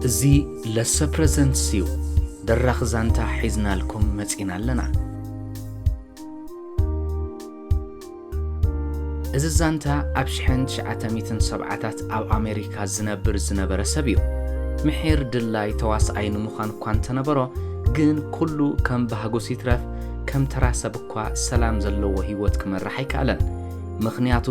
እዚ ለሰ ፕረዘንትስ እዩ። ደራኺ ዛንታ ሒዝናልኩም መጺና ኣለና። እዚ ዛንታ ኣብ ሽሕን ትሽዓተ ሚእትን ሰብዓታት ኣብ ኣሜሪካ ዝነብር ዝነበረ ሰብ እዩ። ምሒር ድላይ ተዋስኣይ ንምዃን እኳ እንተነበሮ፣ ግን ኩሉ ከም ባህጉስ ይትረፍ ከም ተራ ሰብ እኳ ሰላም ዘለዎ ህይወት ክመርሕ ኣይከኣለን። ምኽንያቱ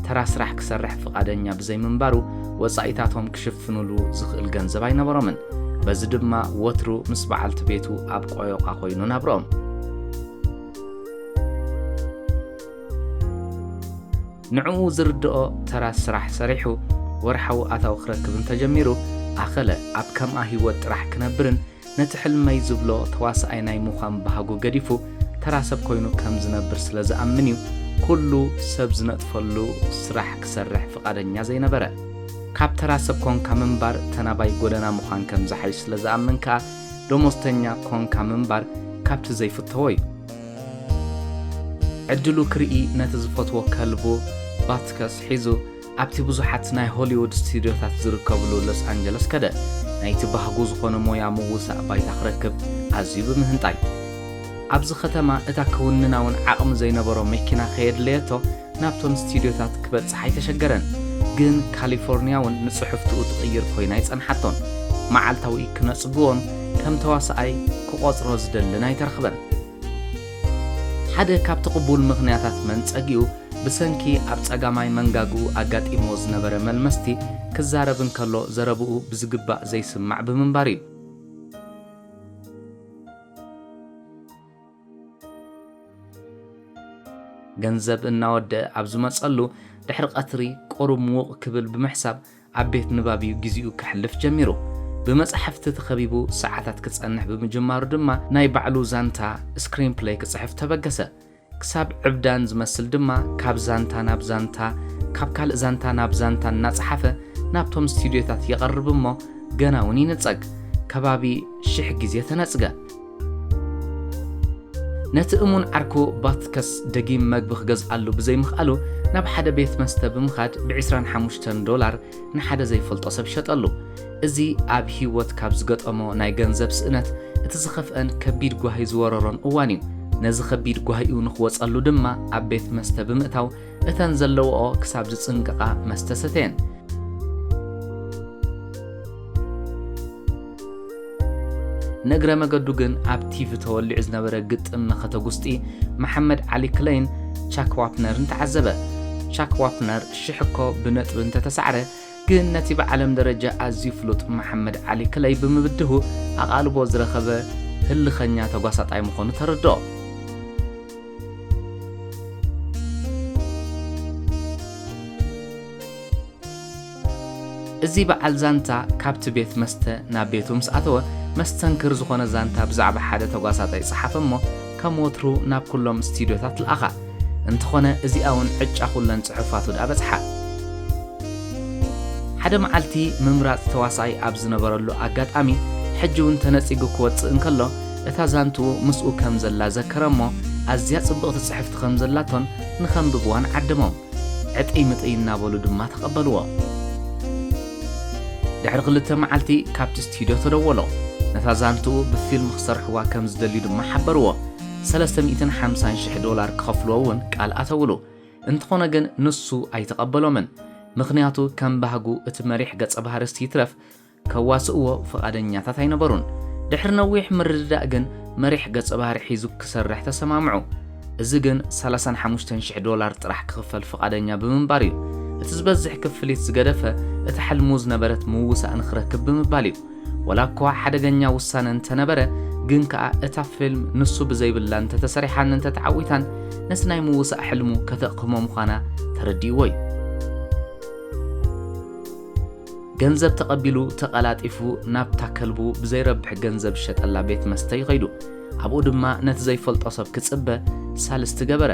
ተራ ስራሕ ክሰርሕ ፍቓደኛ ብዘይምንባሩ፣ ወጻኢታቶም ክሽፍኑሉ ዝኽእል ገንዘብ ኣይነበሮምን። በዚ ድማ ወትሩ ምስ በዓልቲ ቤቱ ኣብ ቆዮቓ ኮይኑ ናብርኦም። ንዕኡ ዝርድኦ ተራ ስራሕ ሰሪሑ ወርሓዊ ኣታዊ ክረክብ እንተጀሚሩ፣ ኣኸለ ኣብ ከምኣ ህይወት ጥራሕ ክነብርን ነቲ ሕልመይ ዝብሎ ተዋስኣይ ናይ ምዃን ባህጉ ገዲፉ ተራ ሰብ ኮይኑ ከም ዝነብር ስለ ዝኣምን እዩ ኩሉ ሰብ ዝነጥፈሉ ስራሕ ክሰርሕ ፍቓደኛ ዘይነበረ። ካብ ተራ ሰብ ኮንካ ምንባር ተናባይ ጎደና ምዃን ከም ዝሓይሽ ስለ ዝኣምን ከኣ ደሞዝተኛ ኮንካ ምንባር ካብቲ ዘይፍተዎ እዩ። ዕድሉ ክርኢ ነቲ ዝፈትዎ ከልቡ ባትከስ ሒዙ ኣብቲ ብዙሓት ናይ ሆሊውድ ስቱድዮታት ዝርከብሉ ሎስ ኣንጀለስ ከደ። ናይቲ ባህጉ ዝኾነ ሞያ ምውሳእ ባይታ ክረክብ ኣዝዩ ብምህንጣይ። ኣብዚ ከተማ እታ ክውንና እውን ዓቕሚ ዘይነበሮ መኪና ከየድለየቶ ናብቶም ስቱድዮታት ክበጽሕ ኣይተሸገረን። ግን ካሊፎርንያ እውን ንጽሕፍትኡ ትቕይር ኮይና ኣይጸንሓቶን። መዓልታዊ ክነጽግዎን ከም ተዋስኣይ ክቖጽሮ ዝደልን ኣይተረኽበን። ሓደ ካብቲ ቅቡል ምኽንያታት መንጸጊኡ ብሰንኪ ኣብ ጸጋማይ መንጋግኡ ኣጋጢምዎ ዝነበረ መልመስቲ ክዛረብ እንከሎ ዘረብኡ ብዝግባእ ዘይስማዕ ብምንባር እዩ። ገንዘብ እናወደአ ኣብ ዝመጸሉ ድሕሪ ቀትሪ ቁሩብ ምውቕ ክብል ብምሕሳብ ኣብ ቤት ንባብ እዩ ግዜኡ ከሕልፍ ጀሚሩ። ብመጻሕፍቲ ተኸቢቡ ሰዓታት ክጸንሕ ብምጅማሩ ድማ ናይ ባዕሉ ዛንታ ስክሪንፕለይ ክጽሕፍ ተበገሰ። ክሳብ ዕብዳን ዝመስል ድማ ካብ ዛንታ ናብ ዛንታ፣ ካብ ካልእ ዛንታ ናብ ዛንታ እናጸሓፈ ናብቶም ስቱድዮታት ይቐርብ እሞ ገና እውን ይንጸግ። ከባቢ ሽሕ ግዜ ተነጽገ። ነቲ እሙን ዓርኩ ባትከስ ደጊም መግቢ ክገዝኣሉ ብዘይምኽኣሉ ናብ ሓደ ቤት መስተ ብምኻድ ብዒስራን ሓሙሽተን ዶላር ንሓደ ዘይፈልጦ ሰብ ሸጠሉ። እዚ ኣብ ህይወት ካብ ዝገጠሞ ናይ ገንዘብ ስእነት እቲ ዝኸፍአን ከቢድ ጓሂ ዝወረሮን እዋን እዩ። ነዚ ከቢድ ጓሂኡ ንኽወጸሉ ድማ ኣብ ቤት መስተ ብምእታው እተን ዘለውኦ ክሳብ ዝጽንቅቓ መስተ ሰተየን። ንእግረ መገዱ ግን ኣብ ቲቪ ተወሊዑ ዝነበረ ግጥም መኸተ ጉስጢ መሓመድ ዓሊ ክለይን ቻክ ዋፕነርን ተዓዘበ። ቻክ ዋፕነር ሽሕ እኮ ብነጥቢ እንተተሳዕረ፣ ግን ነቲ ብዓለም ደረጃ ኣዝዩ ፍሉጥ መሓመድ ዓሊ ክለይ ብምብድሁ ኣቓልቦ ዝረኸበ ህልኸኛ ተጓሳጣይ ምዃኑ ተረድኦ። እዚ በዓል ዛንታ ካብቲ ቤት መስተ ናብ ቤቱ ምስ ኣተወ፣ መስተንክር ዝኾነ ዛንታ ብዛዕባ ሓደ ተጓሳጣይ ጸሓፈ እሞ፣ ከም ወትሩ ናብ ኩሎም ስቱድዮታት ለኣኻ። እንተኾነ፣ እዚኣ እውን ዕጫ ኩለን ጽሑፋቱ ደኣ በጽሓ። ሓደ መዓልቲ ምምራጽ ተዋሳኣይ ኣብ ዝነበረሉ ኣጋጣሚ፣ ሕጂ እውን ተነጺጉ ክወጽእ እንከሎ፣ እታ ዛንትኡ ምስኡ ከም ዘላ ዘከረ እሞ፣ ኣዝያ ጽብቕቲ ጽሕፍቲ ከም ዘላቶን ንኸንብብዋን ዓደሞም። ዕጥይ ምጥይ እናበሉ ድማ ተቐበልዎ። ድሕሪ ክልተ መዓልቲ ካብቲ ስቱድዮ ተደወሎ። ነታ ዛንትኡ ብፊልም ክሰርሕዋ ከም ዝደልዩ ድማ ሓበርዎ። ሰለስተ ሚእትን ሓምሳን ሽሕ ዶላር ክኸፍልዎ እውን ቃል ኣተውሉ። እንተኾነ ግን ንሱ ኣይተቐበሎምን። ምኽንያቱ ከም ባህጉ እቲ መሪሕ ገጸ ባህርስ ይትረፍ ከዋስእዎ ፍቓደኛታት ኣይነበሩን። ድሕሪ ነዊሕ ምርድዳእ ግን መሪሕ ገጸ ባህሪ ሒዙ ክሰርሕ ተሰማምዑ። እዚ ግን ሰላሳን ሓሙሽተን ሽሕ ዶላር ጥራሕ ክኽፈል ፍቓደኛ ብምንባር እዩ። እቲ ዝበዝሕ ክፍሊት ዝገደፈ እታ ሕልሙ ዝነበረት ምውሳእ ንኽረክብ ብምባል እዩ። ወላ እኳ ሓደገኛ ውሳነ እንተነበረ፣ ግን ከኣ እታ ፊልም ንሱ ብዘይብላን እንተተሰሪሓን እንተተዓዊታን ነቲ ናይ ምውሳእ ሕልሙ ከተእክሞ ምዃና ተረዲእዎ እዩ። ገንዘብ ተቐቢሉ ተቐላጢፉ ናብታ ከልቡ ብዘይረብሕ ገንዘብ ዝሸጠላ ቤት መስተ ይኸይዱ። ኣብኡ ድማ ነቲ ዘይፈልጦ ሰብ ክጽበ ሳልስቲ ገበረ።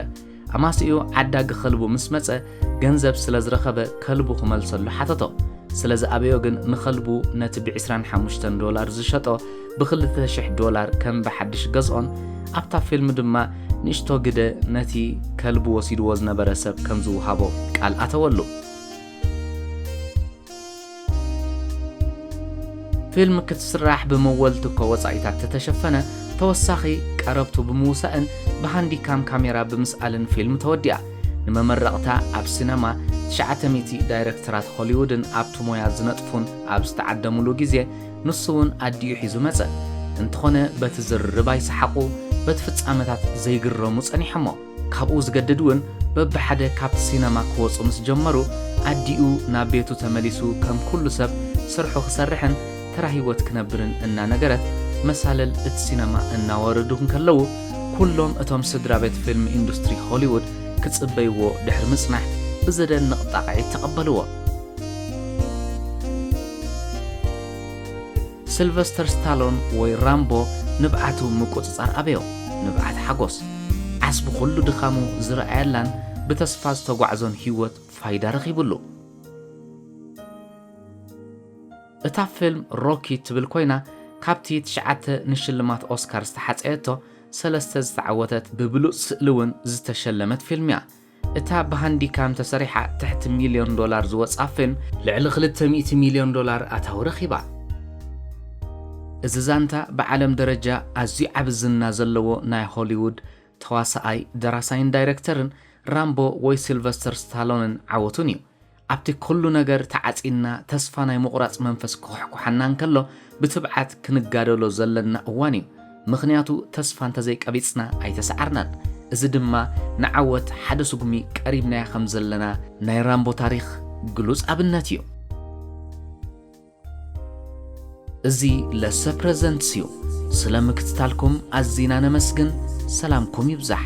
ኣማሲኡ ዓዳጊ ከልቡ ምስ መጸ ገንዘብ ስለ ዝረኸበ ከልቡ ክመልሰሉ ሓተቶ። ስለ ዝኣበዮ ግን ንኸልቡ ነቲ ብዒስራን ሓሙሽተን ዶላር ዝሸጦ ብኽልተ ሽሕ ዶላር ከም ብሓድሽ ገዝኦን ኣብታ ፊልም ድማ ንእሽቶ ግደ ነቲ ከልቡ ወሲድዎ ዝነበረ ሰብ ከም ዝውሃቦ ቃል ኣተወሉ። ፊልም ክትስራሕ ብመወልቲ እኮ ወጻኢታት ተተሸፈነ፣ ተወሳኺ ቀረብቱ ብምውሳእን ብሃንዲካም ካሜራ ብምስኣልን ፊልም ተወዲኣ። ንመመረቕታ ኣብ ሲነማ ትሽዓተ ሚእቲ ዳይረክተራት ሆሊውድን ኣብቲ ሞያ ዝነጥፉን ኣብ ዝተዓደሙሉ ግዜ፣ ንሱ እውን ኣዲኡ ሒዙ መጸ። እንተኾነ በቲ ዝርርብ ኣይሰሓቑ፣ በቲ ፍጻመታት ዘይግረሙ ጸኒሖሞ። ካብኡ ዝገድድ እውን በብሓደ ካብቲ ሲነማ ክወጹ ምስ ጀመሩ፣ ኣዲኡ ናብ ቤቱ ተመሊሱ ከም ኩሉ ሰብ ስርሑ ክሰርሕን ተራ ህይወት ክነብርን እናነገረት፣ መሳልል እቲ ሲነማ እናወረዱ እንከለዉ፣ ኩሎም እቶም ስድራ ቤት ፊልም ኢንዱስትሪ ሆሊውድ ክጽበይዎ ድሕሪ ምጽናሕ ብዘደንቕ ጣቕዒት ተቐበልዎ። ሲልቨስተር ስታሎን ወይ ራምቦ ንብዓቱ ምቁጽጻር ኣበዮ። ንብዓት ሓጎስ። ዓስቢ ኩሉ ድኻሙ ዝረኣየላን ብተስፋ ዝተጓዕዞን ህይወት ፋይዳ ረኺብሉ። እታ ፊልም ሮኪ ትብል ኮይና፣ ካብቲ ትሽዓተ ንሽልማት ኦስካር ዝተሓጸየቶ ሰለስተ ዝተዓወተት፣ ብብሉጽ ስእሊ እውን ዝተሸለመት ፊልም እያ። እታ ብሃንዲካም ተሰሪሓ ትሕቲ ሚልዮን ዶላር ዝወጽኣ ፊልም፣ ልዕሊ ክልተ ሚእቲ ሚልዮን ዶላር ኣታዊ ረኺባ። እዚ ዛንታ ብዓለም ደረጃ ኣዝዩ ዓቢ ዝና ዘለዎ ናይ ሆሊውድ ተዋሳኣይ፣ ደራሳይን ዳይረክተርን ራምቦ ወይ ሲልቨስተር ስታሎንን ዓወቱን እዩ። ኣብቲ ኩሉ ነገር ተዓጺና ተስፋ ናይ ምቑራጽ መንፈስ ክኹሕኩሓና እንከሎ፣ ብትብዓት ክንጋደሎ ዘለና እዋን እዩ። ምኽንያቱ ተስፋ እንተዘይቀቢጽና ኣይተሰዓርናን። እዚ ድማ ንዓወት ሓደ ስጉሚ ቀሪብናዮ ከም ዘለና ናይ ራምቦ ታሪኽ ግሉጽ ኣብነት እዩ። እዚ ለሰ ፕረዘንትስ እዩ። ስለ ምክትታልኩም ኣዚና ነመስግን። ሰላምኩም ይብዛሕ።